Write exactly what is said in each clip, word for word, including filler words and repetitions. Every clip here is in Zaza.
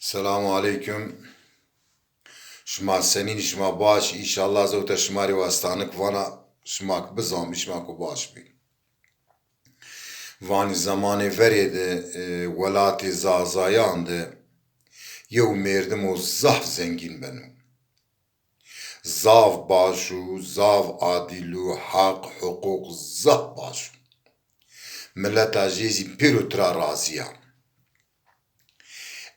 Selamu aleykum. Şima senîn, şima baş? Înşallah zewta şima rê westanik vana, şima ki bizanbî, şima ku baş bî. Vanî zemanê verê de, e, welatê Zazayan de yew mêrdimo zaf zengîn beno. Zaf baş û zaf adîl û heq, huqûq zaf baş o. Mileta jê zî pêro tira razî ya.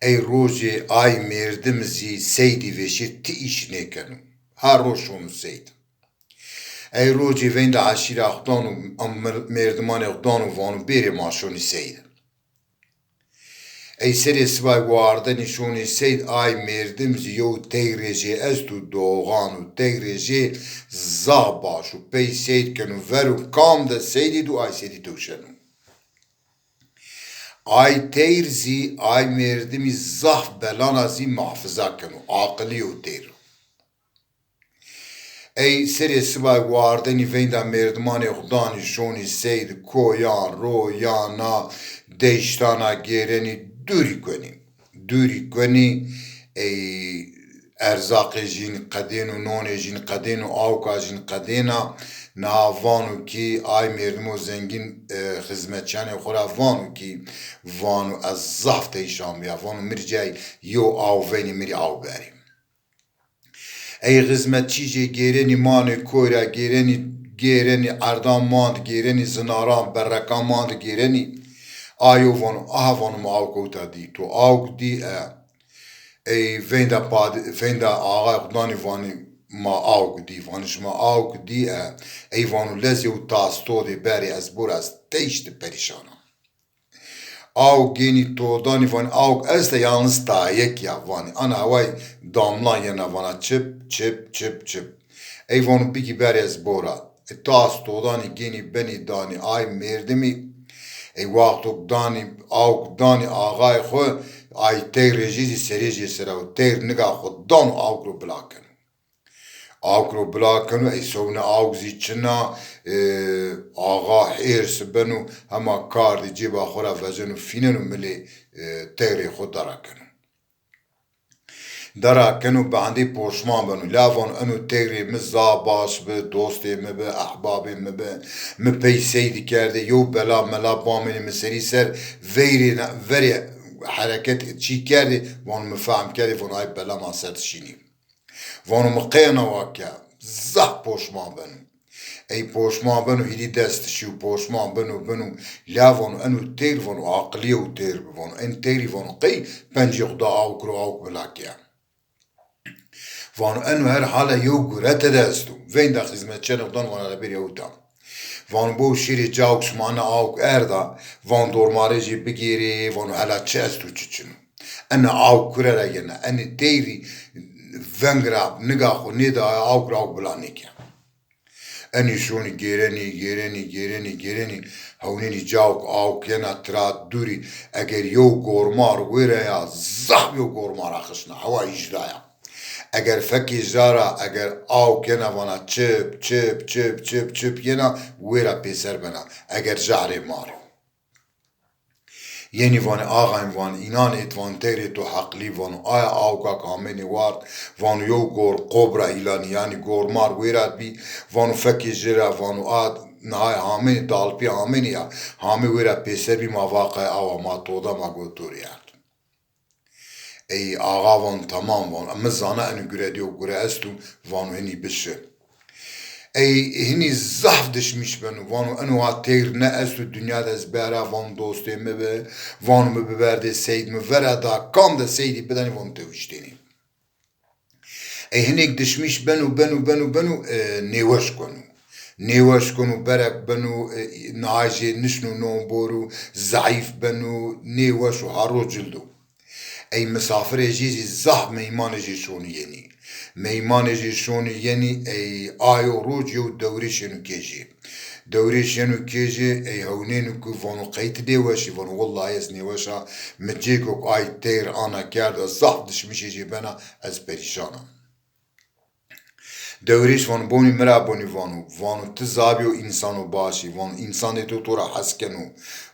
Ey rojê ay mêrdim zî seydî vêşê ti îş nêkeno. Her roj şono seyd. Ey rojê veyndê eşîra xwu dano, em mir-, mêrdimanê xwu dano vano bêrê ma şonî seyd. Ey serê sibay wardenî şonî seyd, ay mêrdim zî yew teyrê jê esto, doxan û teyrê jê zaf baş o. Pey seyd keno ver û kam de seydî do ay seydî tewşeno. Ay teyr zî ay mêrdimî zaf belana zî muhafiza keno. Aqilî yew teyr o. Ey serê sibay wardenî veynda mêrdimanê xwu danî şonî seyd, koyan, royana, deyştana gêrenî dûrî kuenî. Dûrî kuenî, ey erzaqê jîn qedêno, nonê jîn qedêno, awka jîn qedêna. Niha vano kî ay mêrdimo zengîn, e, xizmetçiyanê xwu ra vano kî, vano ez zaf teyşan bîya, vano mi rê cayê yew aw veynî mi rê aw berê. Ey xizmetçî jê gêrenî manê koy ra, gêrenî, gêrenî erdan mand, gêrenî zinaran, berrekan mand gêrenî. Ayo vano, aha vano ma awk ewta dî. To awk dî? E. Ey veynda pad-, veynda axay xwu danî vanî ma awk dî. Vanî şima awk dî? E. Ey vano lez yew tas to dê berê ez bora ez teyşti perîşan a. Awk gênî to danî vanî awk esta yalniz tayek ya vanî. Ana haway damlan yena vana çip, çip, çip, çip. Ey vano bigî berê ez bora. E, tas to danî gênî benî danî ay mêrdimî. Ey wexto danî awk danî axay xwu, ay teyrê jê zî serê jê sera o. Teyr niga xwu dano awk ro bila keno. Awk ro bila keno, ey sewne awk zî çin a, e, axa hêrs beno, hema kardî cêba xwu ra veceno, fîneno milê, e, teyrê xwu dara keno. Dara keno, bi endê poşman beno. La vano eno teyrê mi zaf baş bi, dostê mi bi, ehbabê mi bi, mi pey seydî kerdê, yew bela mela bamênê mi serî ser, veyrê ne-, verê hereket çî kerdê, vano mi fehm kerdê, vano ay bela ma ser de şînî. Vano mi qey ena wa ke? Zaf poşman beno. Ey poşman beno, hîrî dest şîyo, poşman beno, beno. La vano eno teyr vano aqilî yew teyr bi vano. En teyrî vano qey pencê xwu da awk ro awk bila ke? Vano eno her hale yew gure tede esto. Veynda xizmetçenê xwu dano vano rebêrê ewta. Vano bo şêrê cawk şima ena awk erda, vano dormarê jê bigêrê, vano hela çi esto çi çin o. Ena awk kure ra yena, enê teyrî veng ra niga xwu nêda awk ra awk bila nêke. Enî şonî gêrenî, gêrenî, gêrenî, gêrenî, hewnênî cawk awk yena tira dûrî, eger yew gormar wêra ya, zaf yew gormar axişna, hewa îjda ya. Eger fekê ja ra, eger awk yena vana çip, çip, çip, çip, çip yena, wêra pêser bena, eger jahrê mar o. Yenî vanê axayîn, vanê înan êt, vanê teyrê to heqlî, vano aya awka ke amênê ward, vano yew gor kobra îlanî, yanî gormar wêra bî, vano fekê jê ra, vano a nihayê hamênê, dalpî hamênê ya, hamê wêra pêser bî, ma va qey awa, ma toda, ma go to rê erd. Ey axa vano tamam, vano mi zana eno gure de yew gure esto, vano hinî bişi. Ey hinî zaf dişmîş beno, vano eno ha teyr ne esto dinya de ez bera, vano dostê mi bi, vano mi biberdê seyd mi vera da, kam de seydî bidanî vano tewiştênî. Ey hinêk dişmîş beno, beno, beno, beno, e, nêweş keno. Nêweş keno, berek beno, e, nihayê jê nişno non boro, zeîf beno, nêweş o, ha ro cildo. Ey misafirê jê zî zaf meymanê jê şonî yenî. Meymanê jê şonî yenî, ey ayo roc yew dewrêş yeno kê jê. Dewrêş yeno kê jê, ey hewnêno ku vano qey ti nêweş î? Vano wellahî ez nêweş a, mi cêko ke ay teyr ana kerda, zaf dişmîşê jê bena, ez perîşan a. Dewrêş vano, bonî mi ra bonî vano. Vano ti zabî yo însano başî. Vano însandê to to ra hes keno.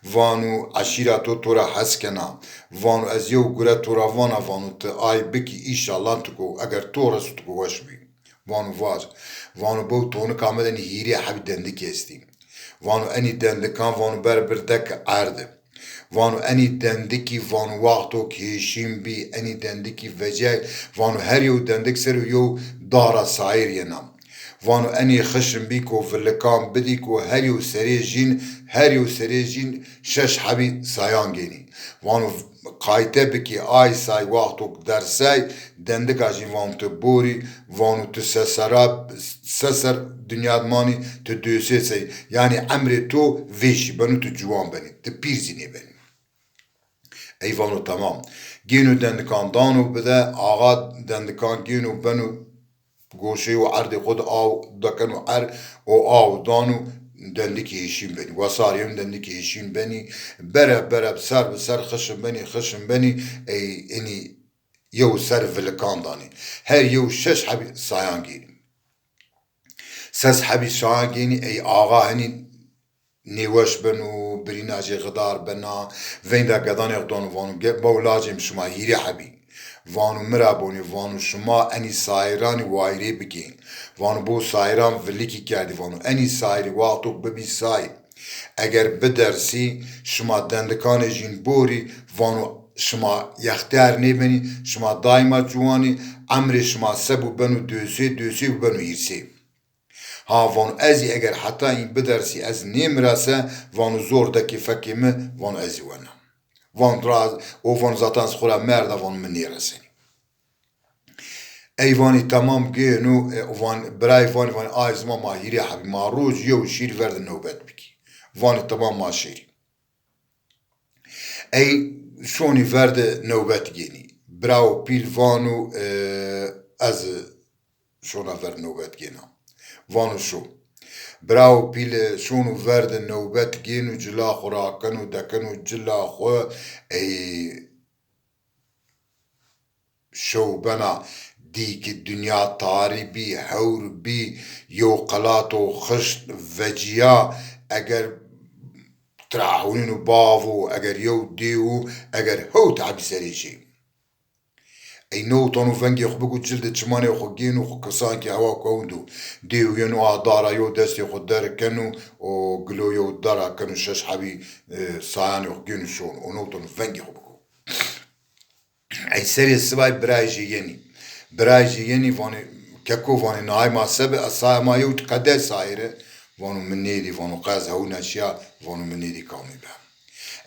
Vano eşîra to to ra hes kena. Vano ez yew gure to ra vana, vano ti ay bikî, înşallah ti ko, eger to reso ti ko weş bî. Vano vaj. Vano bew tonika mi de nî hîrê hebî dendikî estî. Vano enî dendikan vano ber bir dek erd. Vano enî dendikî vano wexto ki hêşîn bî, enî dendikî vecîyay, vano her yew dendik ser o yew dara sayir yena. Vano enî xişin bî ko vilikan bidî ko her yew serê jîn, her yew serê jîn şeş hebî sayan gênî. Vano qayte bikî ay say wexto dersay, dendika jî vano ti borî, vano ti sesera, seser dinya di manî, ti dösê sey. Yanî emrê to vêşî beno, ti ciwan benî, ti pîr zî nêbenî. Ey vano temam. Gêno dendikan dano bide, axa dendikan gêno beno goşeyê û erdê xo de aw dekeno er, o aw dano dendikî hêşîn benî. Wesarî yeno dendikî hêşîn benî. Bere bere ser bi ser xişin benî, xişin benî. Ey enî yew ser vilikan danî. Her yew şeş hebî sayan gênî. Ses hebî sayan gênî, ey axa henî nêweş beno, birîna jê xidar bena, veyna gedanê xo dano vano, ge-, bew lacêm şima hîrê hebî. Vano mi ra bonî, vano şima enî sayiranî wayirê bikên. Vano bo sayiran vilikî kerdî, vano enî sayirî wexto bibî sayir. Eger bidersî, şima dendikanê jîn borî, vano şima yextiyar nêbenî, şima daîma ciwanî, emrê şima se bo beno dösê, dösê bo beno hîrsê. Ha, vano ez zî eger heta în bidersî ez nêmirase, vano zor dekê fekê mi, vano ez zî wena. Van ra, o vano zaten ez xo ra merda, vano mi nêresenî. Ey vanî temam gêno, e, van, birayê vanî, vanî ay zima ma hîrê hebî, ma roj yew şîrî ver de newbet bikî. Vanî temam ma şêrî. Ey şonî ver de newbet gênî. Birawo pîl vano, e, ez şona ver newbet gêna. Vano şo. Birawo pîl şono ver de newbet gêno, cila xo rakeno, dekeno cila xo, ey şew bena, dî ki dinya tarî bî, hewr bî, yew qelato xişt vecîya, eger tira hewnîno bavo, eger yew dêw o, eger hewt hebî serê jê. Ey newtano vengê xo biko, cildê çimanê xo gêno, xo kisankî hewa kewn do. Dêw yeno a dara yew destê xo der keno û gilo yew dara keno, şeş hebî, e, sayanê xo gêno şono. O newtano vengê xo biko. Ey serê sibay birayê jê yenî. Birayê jê yenî vanê, keko vanê, nahê ma se bi, ez saya ma yew qede sayire. Vano mi nêdî, vano qe ez hewna şiya, vano mi nêdî kamî be.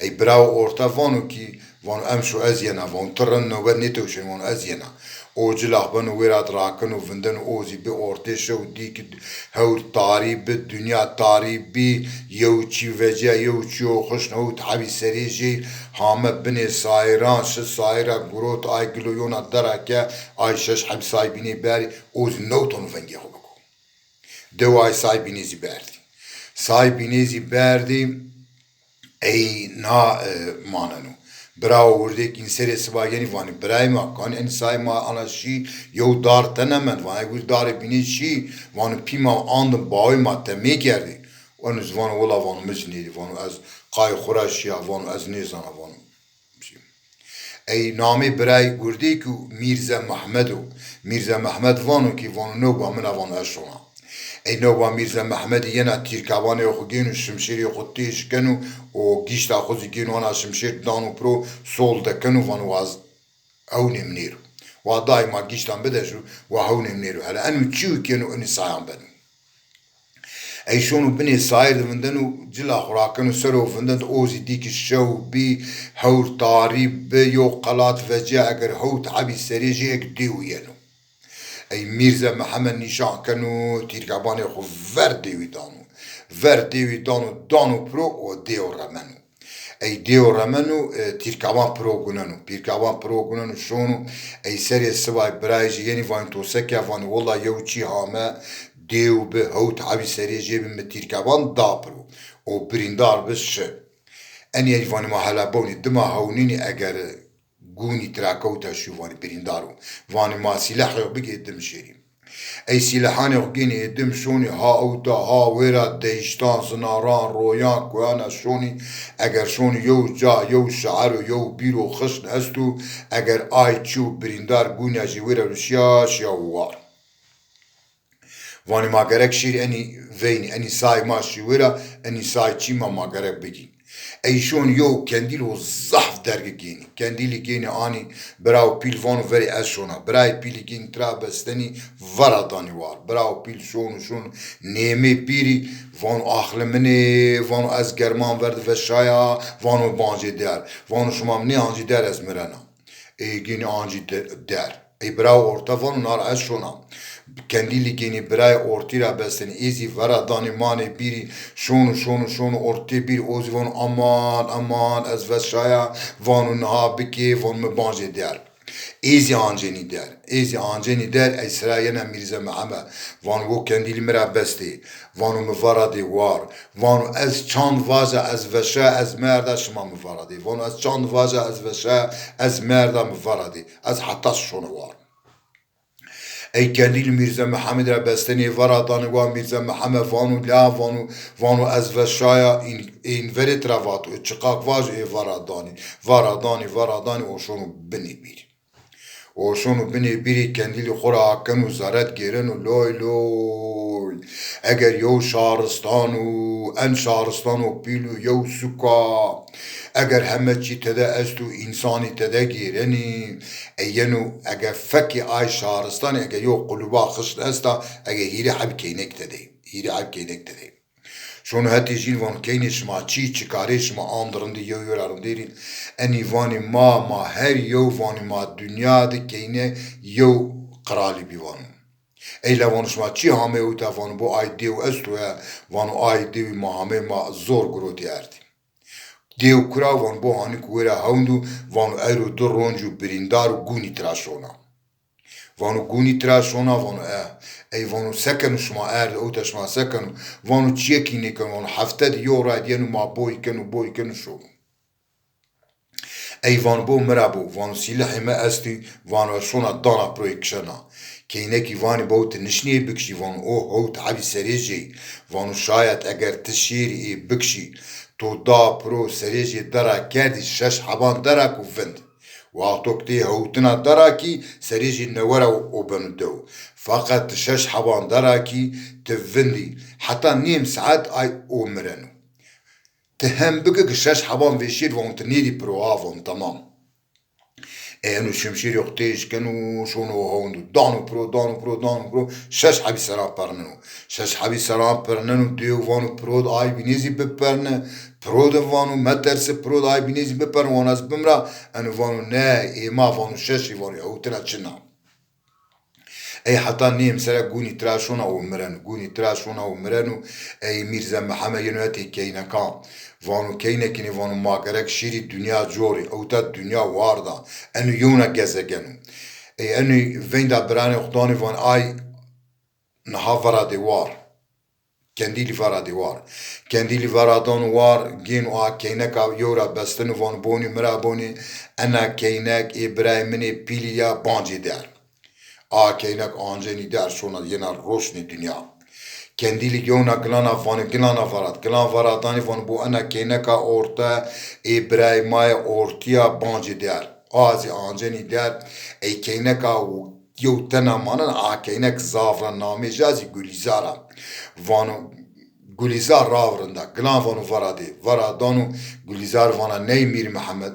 Ey birawo orta vano kî, vano emşo ez yena, vano ti rind newbet nêtewşenî, vano ez yena. O cila xo beno wêra di rakeno vindeno, o zî bi ortê şew dî ki hewr tarî bi, dinya tarî bî, yew çî vecîya, yew çîyo xişt, hewt hebî serê jê, hame binê sayiran, şi sayira gurot, ay gilo yona dera ke, ay şeş hebî say bînê berî, o zî newtano vengê xo biko. Dew ay say bînê zî berdî. Say bînê zî berdî, ey na, e, maneno. Birawo wirdêk în serê siba yenî vanî, birayê ma, kanî enî say ma ana şî, yew dar tene mend, vanî wir darê bînê şî, vanî pî ma andim, bawê ma temê kerdî. Eno zî vano wela, vano mi zî nêdî, vano ez qayê xo ra şiya, vano ez nêzana, vano. Ey namê birayê wirdêk o Mîrze Mehmed o. Mîrze Mehmed vano kî, vano newba min a, vano ez şona. Ey newba Mîrze Mehmedî yena tîrkabanê xo gêno, şimşêrê xo têj keno û gîşta xo zî gêno ana şimşêr dano piro, sol dekeno, vano wa ez hewnê mi nêro. Wa daîma gîştan bideşo, wa hewnê mi nêro. Hele eno çîyo keno, enî sayan beno. Ey şono binê sayir de vindeno, cila xo rakeno, ser o vindeno, o zî dî ki şew bî, hewr tarî bi, yew qelat vecîya, eger hewt hebî serê jê ek dêw yeno. Ey Mîrze Mihemed nîşan keno, tîrkabanê xo ver dêwî dano. Ver dêwî dano, dano piro û dêw remeno. Ey dêw remeno, e, tîrkaban piro guneno. Tîrkaban piro guneno şono, ey serê sibay birayê jê yenî vanî to se ke, vanî wela yew çî hame, dêw bi, hewt hebî serê jê bi, mi tîrkaban da piro. O birîndar bi şi. Enî ey vanî ma hela bewnî, dima hewnînî eger gûnî tira kewta şîyo, vanî birîndar o. Vanî ma sîlehê xo bigê dim şêrî. Ey sîlehanê xo gênî ê dim şonî ha ewta ha wêra deyîştan, zinaran, royan, koyana şonî, eger şonî yew ca, yew şeero, yew bîro xişn esto, eger ay çîyo birîndar gûnîya jê wêra ro şîya, şîya war. Vanî ma gerek şêrî enî veynî, enî say ma şî wêra, enî say çî ma, ma gerek bigîn. Ey şon yew kendîlo zaf dergi gênî. Kendîlî gênî anî bira û pîl vano verê ez şona. Birayê pîlî gênî tira bestenî vera danî war. Bira û pîl şon û şon nêmê bîrî vano axli min ê, vano ez german ver di veşaya, vano bancê der. Vano şima mi nêancî der ez mirena. Ê gênî ancî de-, der. Ey bira orta vano na ra ez şona. Kendîlî gênî birayê ortî ra bestenî. Ê zî vera danî manê bîrî şono şono şono ortê bîrî o zî vano aman aman ez veşaya vano niha bikê vano mi bancê der. Ê zî ancenî der. Ê zî ancenî der ey sira yena Mîrze Mihemed. Vano wo kendîlî mi ra bestê. Vano mi vera dê war. Vano ez çand vaja ez veşa ez merda şima mi vera dê. Vano ez çand vaja ez veşa ez merda mi vera dê. Ez heta şona war. Ey kendîlî Mîrze Mihemed ra bestenê vera danê wa Mîrze Mihemed vano la vano, vano ez veşaya în, în verê tira vato. Çiqak vajo ê vera danî. Vera danî, vera danî o şono binê bîrî. O şono binê bîrî kendîlî xo ra akeno zeret gêreno loy loy. Eger yew şaristan o, en şaristan o pîl o yew suka. Eger heme çî tede esto, însanî tede gêrenî, ey yeno, eger fekê ay şaristanî, eger yew quluba xişn esta, eger hîrê heb keynek tede, hîrê heb keynek tede. Şono hetê jîn vano keynê şima çî, çikarê şima and rindî yew yew ra rindêrî. Enî vanî ma, ma her yew vanî ma dinya de keyne yew qiralî bî vano. Ey la vano şima çî hamey ewta vano bo ay dêw esto ya, vano ay dêwî ma hamey ma zor girotî erdî. Dêw kura vano bo hanî ku wêra hewndo vano ero di ronc û birîndar û gûnî tira şona. Vano gûnî tira şona vano e. Ey vano se keno şima erd ewta şima se keno? Vano çiyekî nêkeno vano hefte di yew ray di yeno ma boyî keno boyî keno şono. Ey vano bo mi ra bo, vano sîlihê mi estî, vano ez şona dana piroyê kişena. Keynekî vanî bo ti nişnî ê bikişî, vano o hewt hebî serê jê yî. Vano şayet eger ti şêrî ê bikişî, to da piro serê jê dera kerdî şeş heban dera ku vind. Wexto ki tê hewtina dera kî serê jê newe ra o beno dew. Feqet ti şeş heban dera kî ti vindî heta nêm saet ay o mireno. Ti hem bike ki şeş heban vêşêr vano ti nêdî piro ha vano temam. Ê eno şimşêrê xo têj keno şono hewndo. Dano piro, dano piro, dano piro. Şeş hebî seran perneno. Şeş hebî seran perneno dêw vano piro di ay bînê zî biperne. Piro di vano meterse piro di ay bînê zî biperne. Vano ez bimra. Eno vano ne ê ma vano şeşî vano hewtina çin a. Ey heta nêm sere gûnî tira şona û mireno. Gûnî tira şona û mireno. Ey Mîrze Mihemed yeno hetê keynekan. Vano keynekînî vano ma gerek şêrî dinya corî. Ewta dinya warda. Eno yewna gezegen o. Ey eno veynda biranê xo danî van ay niha vera dê war. Kendîlî vera dê war. Kendîlî vera dano war, gêno a keyneka yew ra besteno vano bonî mi ra bonî, ena keynek ê birayê min ê pîlî ya bancê der. A keynek ancenî der şona yena roşnê dinya. Kendîlî gewna gilana vanê gilana vera di. Gilan vera danî vano bo ena keyneka orte ê birayê ma yê ortîya bancê der. A zî ancenî der ey keyneka yew tena manena a keynek zaf ra namê ja zî Gulîzar a. Vano Gulîzar rav rinda. Gilan vano vera dê. Vera dano Gulîzar vana ney Mîr Mihemed,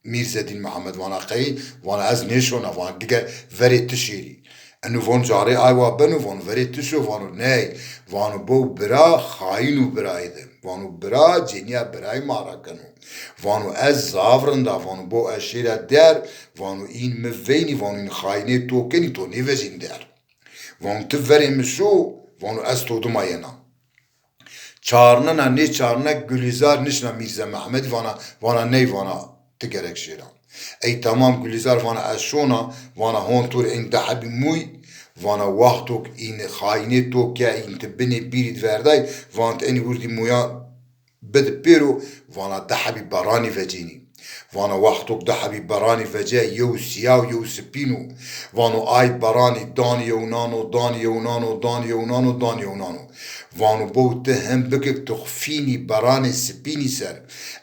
Mîr Zedîn Mihemed vana qey, vana ez nêşona, vana dige verê ti şêrî. Eno vano carê ay wa beno, vano verê ti şo, vano ney, vano bo bira xayîn û birayê de. Vano bira cênîya birayê ma ra keno. Vano ez zaf rinda, vano bo ez şêra der, vano în mi veynî, vano în xayînê to kenî, to nêvejîn der. Vano ti verê mi şo, vano ez to dima yena. Çarnena nêçarne Gulîzar nişna Mîrze Mehmedî vana, vana ney vana ti gerek şêra. Ey temam Gulîzar vana ez şona, vana hon to rê în di hebî mûy, vana wexto ke în xayînê to ke în ti binê bîrî di verday, vana ti enî wirdî mûyan bidi pêro, vana di hebî beranî vecênî. Vana wextok di hebî beranî vecîya, yew sîya û yew sipîn o. Vano ay beranî dan yewnan o, dan yewnan o, dan yewnan o, dan yewnan o. Vano bow ti hem bikik tu xifînî beranê sipînî ser.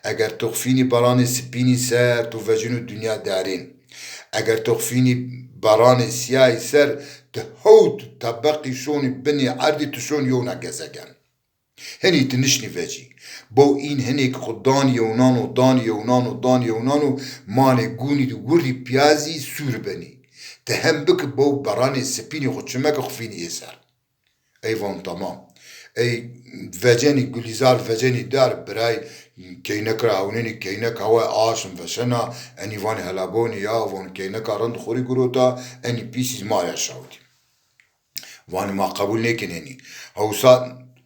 Eger tu xifînî beranê sipînî ser, tu vecîno dinya derên. Eger tu xifînî beranê sîyayî ser, ti hewt tebeqî şonî binê erdî, tu şon yewna gezegen. Hinî ti nişnî vecî. Bow în hinêk xwu dan yewnano, dan yewnano, dan yewnano, manê gûnî di wirdî pîyazî sûr benî. Ti hem biki bow beranê sipînî xwu çimeke xwu fînî ê ser. Ey van tamam. Ey vecenî Gulîzar, vecenî der, biray keynek ra ewnenî, keynek haway aşm veşena, enî vanî hela bonî ya, van keyneka rind xwu rî girota, enî pîsî ma ya şawitî. Vanî ma qebul nêkenenî. Hewsa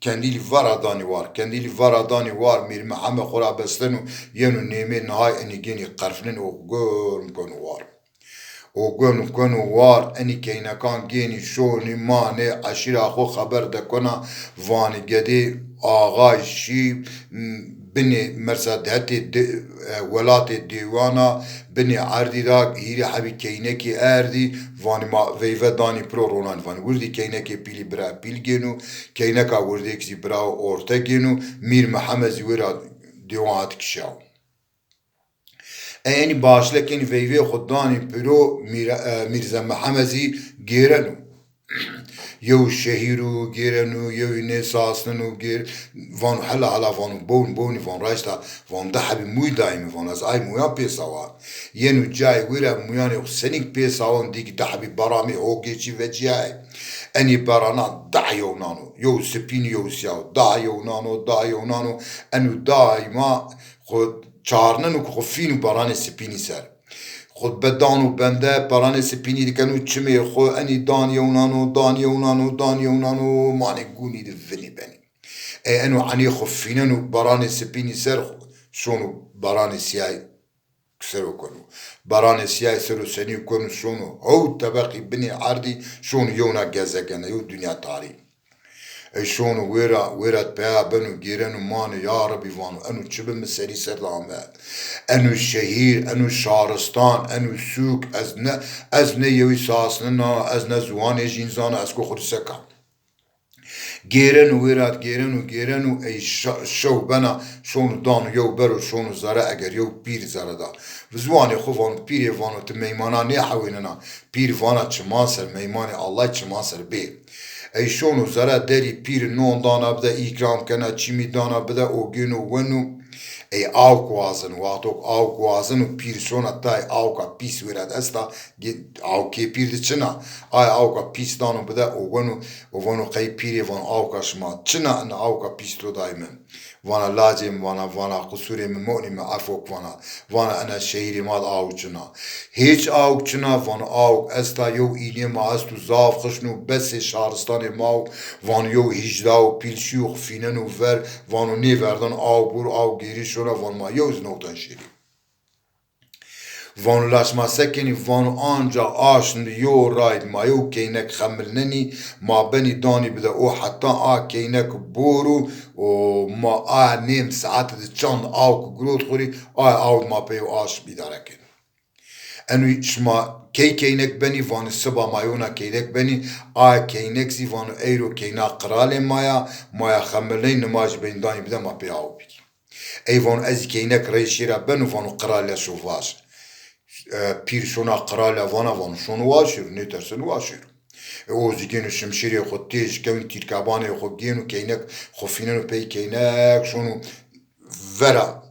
kendîlî vera danî war. Kendîlî vera danî war, Mîr Mihemed xwu ra besteno, yeno nêmê nihay enî gênî qerfnenî û germ keno war. Û geno keno war, enî keynekan gênî şonî manê eşîra xwu xeber dekona, vanî gedê axay şî, binê mersa hetê de-, e, welatê dêwana, binê erdî ra hîrê hebî keynekî erdî, vanî ma veyve danî piro ronanî. Vanî wirdî keynekê pîlî bira pîl gêno, keyneka wirdêk zî bira orte gêno, Mîr Mihemed zî wêra dêwan hat kişaw. E, enî başle kenî veyvê xwu danî piro Mîr-, e, Mîrze Mihemed zî gêreno. Yew şehîr û gêreno, yewî nêsasneno gêr-, vano hela hela vano bown bownî van raşta van di hebî mûy dayî mi van ez ay mûyan pêsawa. Yeno cayê wêra mûyanê xwu senîk pêsawan dî ki di hebî beramê hogêçî vecîyayê. Enî berana da yewnano. Yew sipîn yew sîyaw. Da yewnano, da yewnano. Eno daîma xwu çarneno ki xwu fîno beranê sipînî ser. Xwu bedano bende, beranê sipînî dikeno çimê xwu, enî dan yewnano, dan yewnano, dan yewnano, manê gûnî di vinî benî. Ey eno enê xwu fîneno beranê sipînî ser, şono beranê sîyayî sero keno. Beranê sîyayî sero senî keno şono hewt tebeqî binê erdî şono yewna gezegene, yew dinya tarî. Ey şono wêra, wêra peya beno gêreno manê ya Rebî vano eno çi bi mi serî ser de ame. Eno şehîr, eno şaristan, eno sûk, ez ne, ez ne yewî sasnina, ez ne ziwanê jîn zana, ez ko xwu rî seka. Gêreno wêra, gêreno, gêreno, ey şa-, şew bena, şono dano yew bero, şono zere, eger yew pîr zere da. Ziwanê xwu vano, pîrê vano, ti meymana nêhewênena. Pîr vana çiman ser, meymanê Allay çiman ser bê. Ey şono zere derî pîr non dana bide, îkram kena, çîmî dana bide, o gêno weno. Ey awk wazeno, wextok awk wazeno, pîr şona tay awka pîs wêra de esta, ge-, awkê pîr di çina. Ay awka pîs dano bide, o weno, o vano qey pîrê van awka şima çina, ina awka pîs to day mi. Vana lacê mi, vana, vana qusurê mi monî mi, efok vana. Vana ena şehîrê ma de awk çina. Hêç awk çina, vano awk esta, yew înê ma esto zaf xişn o, besê şaristanê ma o, vano yew hîjda o pîl şîyo xwu fîneno ver, vano nêverdan awk bur, awk gêrî şona, vano ma yew zî newten şêrî. Vano la şima se kenî? Vano ancax aşm di yo ray di ma yew keynek xemilnenî, ma benî danî bide o heta a keynek boro û ma a nêm saete di çand awk girot xwu rî, a awk ma pey o aşm îdare kenî. Eno şima key keynek benî? Vanî siba ma yewna keynek benî, a keynek zî vano eyro keyna qiralê ma ya, ma ya xemilnenî, nimajî benî danî bide ma pey awk bikî. Ey vano ez zî keynek rey şêra beno, vano qiralya şo vaj. E, pîr şona qiralya vana, vano şono wa şêro, nêterseno wa şêro. E, o zî gêno şimşêrê xwu têj kewno, tîrkabanê xwu gêno, keynek xwu fîneno pey keynek, şono vera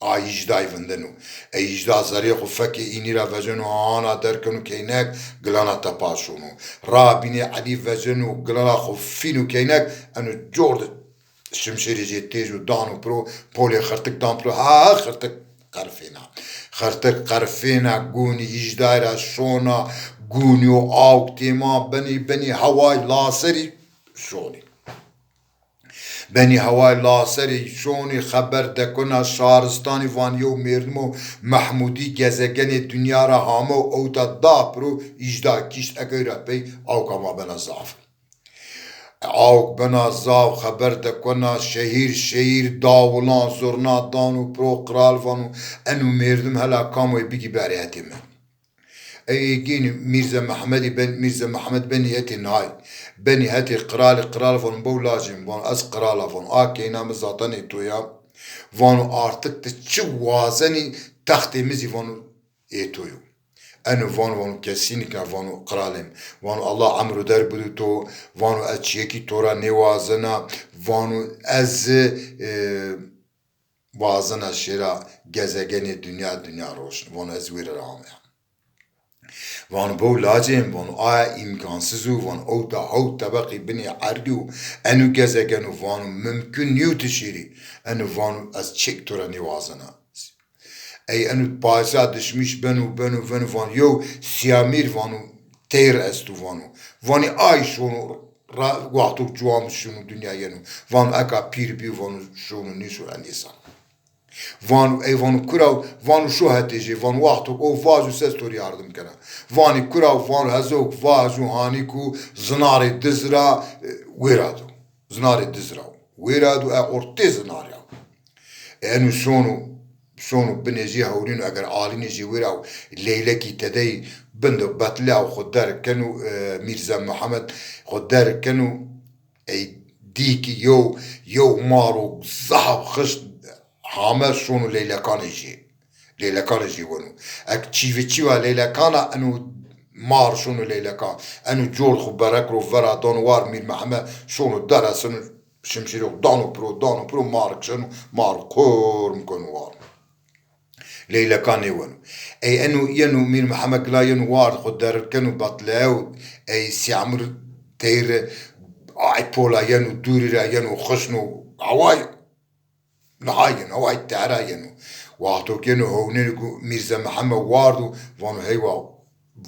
a hîjdayî vindeno. Ey hîjda zerê xwu fekê înî ra veceno, ana derkeno keynek, gilana tepa şono. Ra bînê Elî veceno, gilana xwu fîno keynek, eno cor di şimşêrê jê têj û dano piro, polê xirtik dan piro, ha, ha, xirtik qerfêna. Xirtik qerfêna, gûnî hîjdayî ra şona, gûnî û awk têma benî, benî heway laserî şonî. Benî heway laserî şonî xeber dekona şaristanî, van yew mêrdimo Mehmûdî gezegenê dinya ra hamo, ewta da piro, hîjda kîşt ekey ra pey awka ma bena zaf. Awk bena zaf, xeber dekena şehîr şehîr, dawilan zurna dano piro, qral vano, eno mêrdim hela kam o, ê bigî berê hetê mi. Ey ê gênî Mîrze Mehmedî ben, Mîrze Mehmed benî hetê nay. Benî hetê qralî, qral vano, bew lacê mi, vano, ez qral a, vano, a keyna mi zaten ê to ya. Vano, artık ti çi wazenî, textê mi zî, vano, ê to yo. Eno vano, vano, kesinlikle, vano, qralê mi. Vano, Allah emro der bido to, vano, ez çiyekî to ra nêwazena, vano, ez, e, wazena şêra gezegenê dinya, dinya roşn. Vano, ez wêre ra ameya. Vano, bew lacê mi, vano, aya îmkansiz o, vano, ewta hewt tebeqî binê erdî yo, eno gezegen o, vano, mimkun nîyo ti şêrî. Eno vano, ez çek to ra nêwazena. Ey eno padîşah dişmîş beno, beno, beno, vano, yew sîyamîr, vano, teyr esto, vano. Vanî ay şono ra, wexto ciwan bi şono dinya yeno. Vano, eka pîr bîyo, vano, şono nêşo endê sa. Vano, ey vano, kura o? Vano, şo hetê jê, vano, wexto o vajo se ez to rê yardim kena. Vanî, kura o? Vano, hezok vajo hanîko zinarê diz ra, e, wêra do. Zinarê diz ra. Wêra do, e, ortê zinarî ya. E, eno şono, şono binê jê hewlîno, eger alînê jê wêra û leylekî tedeyî bin de betlîya û xwu derg keno, e, Mîrze Mihemed xwu derg keno, ey dî ki yew, yew maro zaf xişt hame şono leylekanê jê. Leylekanê jê weno. Ek çîvi çîva leylekan a, eno mar şono leylekan. Eno cor xwu berek ro vera dano war, Mîr Mihemed şono dereseno şimşîrê xwu dano piro, dano piro, mar kişeno, mar kurm keno war. Leylekan nêweno. Ey eno yeno, Mîr Mihemed gila yeno war, xwu derg keno betlîyaye û ey sîyamir teyre ay pola yeno, dûrî ra yeno, xişno, haway niha yeno, haway tehra yeno. Wexto ke yeno hewnênî ku Mîrze Mihemed wardo, vano, heywa,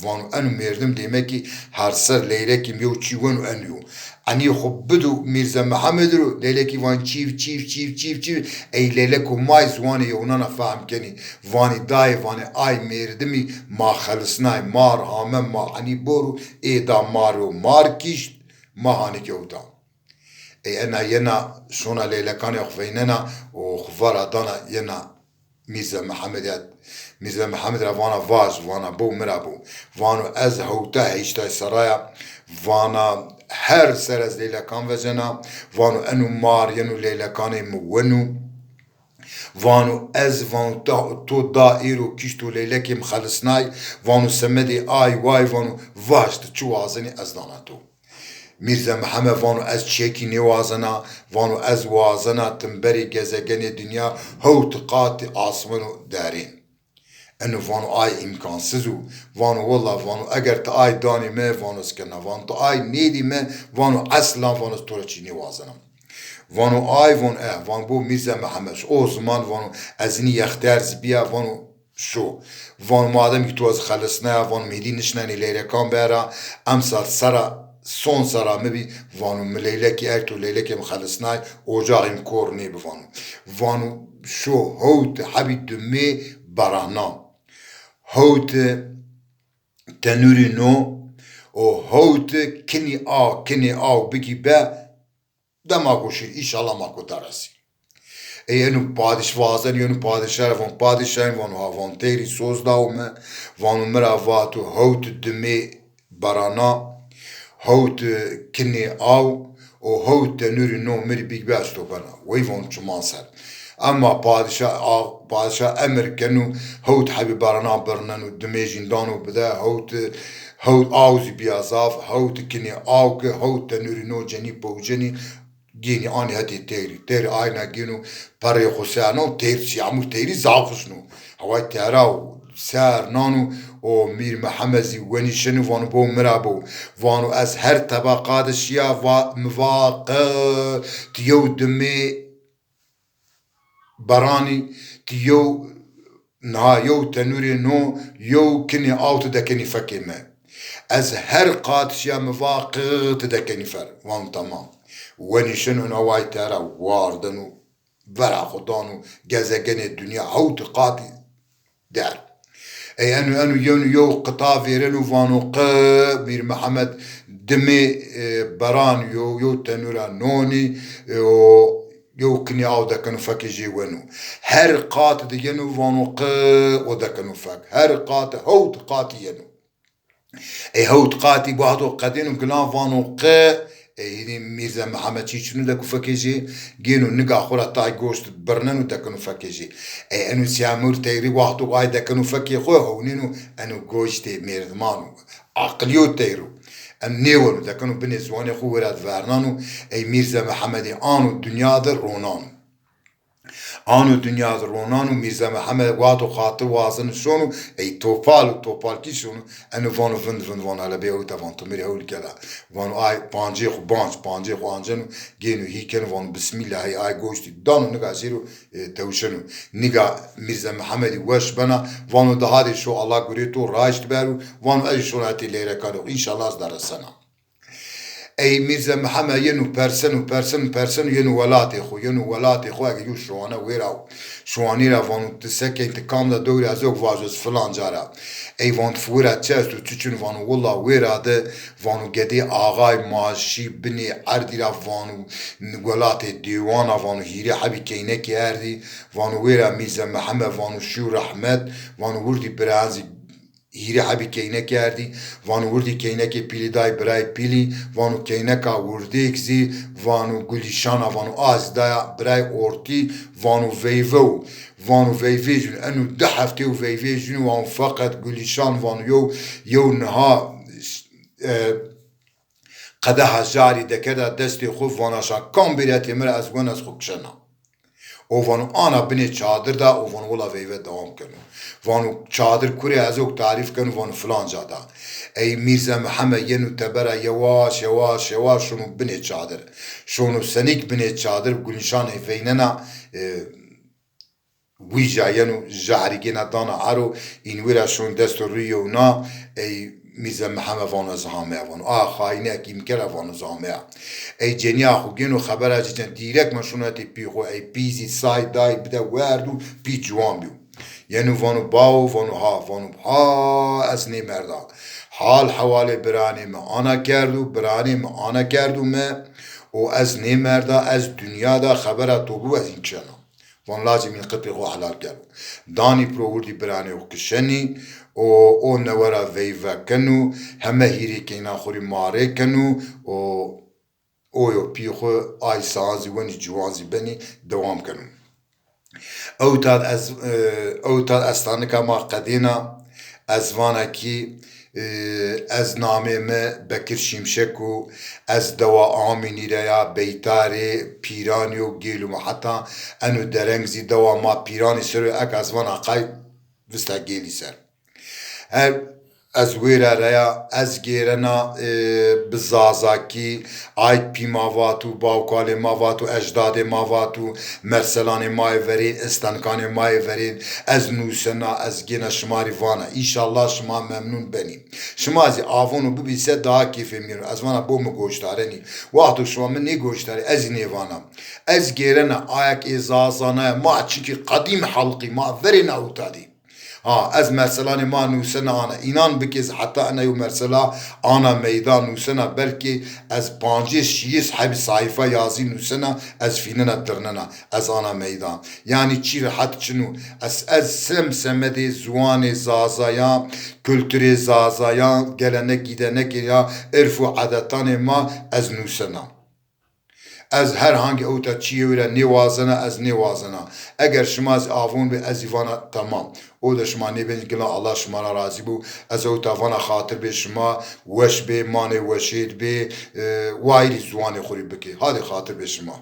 vano, eno mêrdim demek ki her ser leylekî mi yew çî weno, eno yo. Enî xwu bido Mîrze Mihemedî ro, leylekî van çîv, çîv, çîv, çîv, çîv. Ey leyleko may ziwanê yewnan a fehm kenî. Vanî dayê, vanê ay mêrdimî ma xelisnay, mar hame, ma enî boro, ê da ma ro, mar kîşt, ma hanî kewta. Ey ena yena şona leylekanê xwu veynena û xwu vera dana yena Mîrze Mihemedî ya. Mîrze Mihemed ra vana vaj, vana bo, mi ra bo. Vano ez hewta heştay serra ya, vana her ser ez leylekan vecena, vano eno mar yeno leylekanê mi weno. Vano ez, vano ta, to da êro kîşto leylekê mi xelisnay, vano semedê ay way, vano vaj ti çi wazenî ez dana to. Mîrze Mihemed vano ez çiyekî nêwazena, vano ez wazena ti mi berê gezegenê dinya hewt qatî asmano derên. Eno vano ay îmkansiz o. Vano willa, vano eger ti ay danî mi, vano ez kena. Vano ti ay nêdî mi, vano eslan, vano ez to ra çî nêwazena. Vano ay, vano e, vano bo Mîrze Mihemed. O ziman vano ez inî yextiyar zî bîya, vano şo. Vano madem ki to ez xelisnaya, vano mi hêdî nişnenê leylekan bera, emsal serra, son serra mi bî, vano mi leylekî, ey to leylekê mi xelisnay, ocaxê mi kor nêbi, vano. Vano şo hewt hebî dumê berana, hewt tenûrî no û hewt kinî aw, kinê aw bigî be, dema ko şîr, înşallah ma ko deresî. Ey eno padîş vazen, eno padîşa ra von, padîşayî, vano ha, von teyrî soz dawo mi, vano mi ra vato hewt dumê berana, hewt kinê aw û hewt tenûrî no mi rê bigî be ez to bena. Wey von çiman ser. Ema padîşa, a, padîşa emir keno, hewt hebî berana birneno, dumê jîn dano bide, hewt, hewt aw zî bîya zaf, hewt kinê aw ki, hewt tenûrî no cenî pewcenî, gênî anî hetê teyrî. Teyrî ayna gêno, perrê xwu ser no, teyr sîyamûr teyrî zaf xişno. Haway tehra ser nano û Mîr Mihemed zî wenî şino, vano bo mi ra bo. Vano ez her tebeqa de şîya, va, mi va qe ti yew dumê beranî, ti yew, niha yew tenûrê no, yew kinê aw ti dekenî fekê mi. Ez her qat şîya mi va qi ti dekenî fer. Van tamam. Wenî şino, naway tera wardeno, vera xwu dano gezegenê dinya hewt qatî der. Ey eno, eno yeno yew qita vêreno, vano qi Mîr Mihemed Dimê, e, beran yo, yo tenura nonî, e, o yo kinî aw dekeno fekê jê weno. Her qat de yeno vano qi, o dekeno fek. Her qat, hewt qatî yeno. Ey hewt qatî wexto qedêno gilan vano qi, ey hînî Mîrze Mihemed çî çinu dekeno fekê jê, gêno niga xo ra tay goşt birneno dekeno fekê jê. Ey eno sîyamur teyri wexto ay dekeno fekê xo hewnêno eno goştê mêrdimano. Aqilîyo teyro. Em nêweno dekeno binê ziwanê xo wêra di vernano, ey Mîrze Mihemedî ano dinya de ronano. Ano dinya de ronano, Mîrze Mihemed wexto xatir wazeno şono, ey topal û topalkî şono, eno vano vind vind vano hele bê ewta van timir hewl kela. Vano ay pancê xo banc, pancê xo anceno, gêno hî keno vano bismîllahî ay goştî dano niga jêro, e, tewşeno. Niga Mîrze Mihemedî weş bena, vano di hadê şo Allah gurê to raşt bero, vano ez şona hetê leyrekanê xo, înşallah ez de resena. Ey Mîrze Mihemed yeno perseno, perseno, perseno, yeno welatê xo, yeno welatê xo, ege yo şiwane wêra o. Şiwanî ra vano ti sekên ti kam de dewrê ez yok vajo ez filan ca ra. Ey vano ti wêra çi esto, çi çin, vano willa wêra de, vano gedê axay ma şî binê erdî ra, vano welatê Dêwana, vano hîrê hebî keynekê erdî, vano wêra Mîrze Mihemed, vano şîyo rehmet, vano wirdî birazî hîrê hebî keynekê erdî, vano wirdî keynekê pîlî day birayê pîlî, vano keyneka wirdêk zî, vano Gulîşana, vano a zî daya birayê ortî, vano veyve o. Vano veyvê jûn, eno di heftê o veyvê jûn, vano feqet Gulîşan, vano yew, yew niha, e, qedeha jarî dekeda destê xo, vana şa kam bêrî hetê mi ra ez wen ez xo kişena. O vano ana binê çadir da, o vano wila veyve dewam keno. Vano çadir kurê ez ok tarîf keno, vano filan ca da. Ey Mîrze Mihemed yeno tebera yewaş, yewaş, yewaş şono binê çadir. Şono senîk binê çadir, Gulîşanê veynena, e, wîja yeno, jehrî gêna dana ero, înwî ra şon dest û rî yewna, ey Mîrze Mihemed vano ez hameya, vano a xayînek îmkera vano ez hameya. Ey cenîya xo gêno xebera ci cen, dîrek ma şono hetê pî xo, ey pî zî say day bide werd û pî ciwan bîyo. Yeno vano bawo, vano ha, vano ha ez nêmerda. Hal hewalê biranê mi ana kerdo, biranê mi ana kerdo mi û ez nêmerda, ez dinya de xebera to bibo ez înçena. Van lacê min qitê xo helal kero. Danî piro wirdî biranê xo kişenî û o newe ra veyve keno, heme hîrê keyna xo rî marê keno û o yo pî xo ay saxan zî wenî ciwan zî benî dewam keno. Ewta ez, e, ewta estanika ma qedêna, ez vana kî, e, ez namê mi Bekir Şimşek o, ez dewa Amînî ra ya, Beytarê, Pîranî yo, gêlû mi heta eno dereng zî dewa ma Pîranî ser o, eke ez vana qay vista gêlî ser. Her ez wêra ra ya, ez gêrena, e, bi zazakî, ay pî ma vato, bawkalê ma vato, ecdadê ma vato, merselanê ma yê verên, estankanê ma yê verên, ez nusena, ez gêna şima rî vana. Înşallah şima memnun benî. Şima zî avono bibî se daha kêfê mi yeno. Ez vana bo mi goşdarenî. Wexto şima mi nêgoşdarî, ez zî nêvana. Ez gêrena ayak ê zazanaya ma, çikî qedîm halqî ma verêna ewta dî. Ha, ez merselanê ma nusena ana. Înan bikê ez heta ena yo mersela ana meydan nusena, belkî ez pancês şîyês hebî sayfa yazî nusena, ez fînena dirnena, ez ana meydan. Yanî çî rehet çin o. Ez, ez sem semedê ziwanê zazayan, kulturê zazayan, gelenek gîdenekê ya, irf û edetanê ma ez nusena. Ez her hangî ewta çîyê wêra nêwazena, ez nêwazena. Eger şima zî avon bê, ez zî vana temam. O de şima nêbenî gila, Allah şima ra razî bo. Ez ewta vana xatir bê şima, weş bê, manê weşêd bê, e, wayîrî ziwanê xo rî bikê. Hadê xatir bê şima.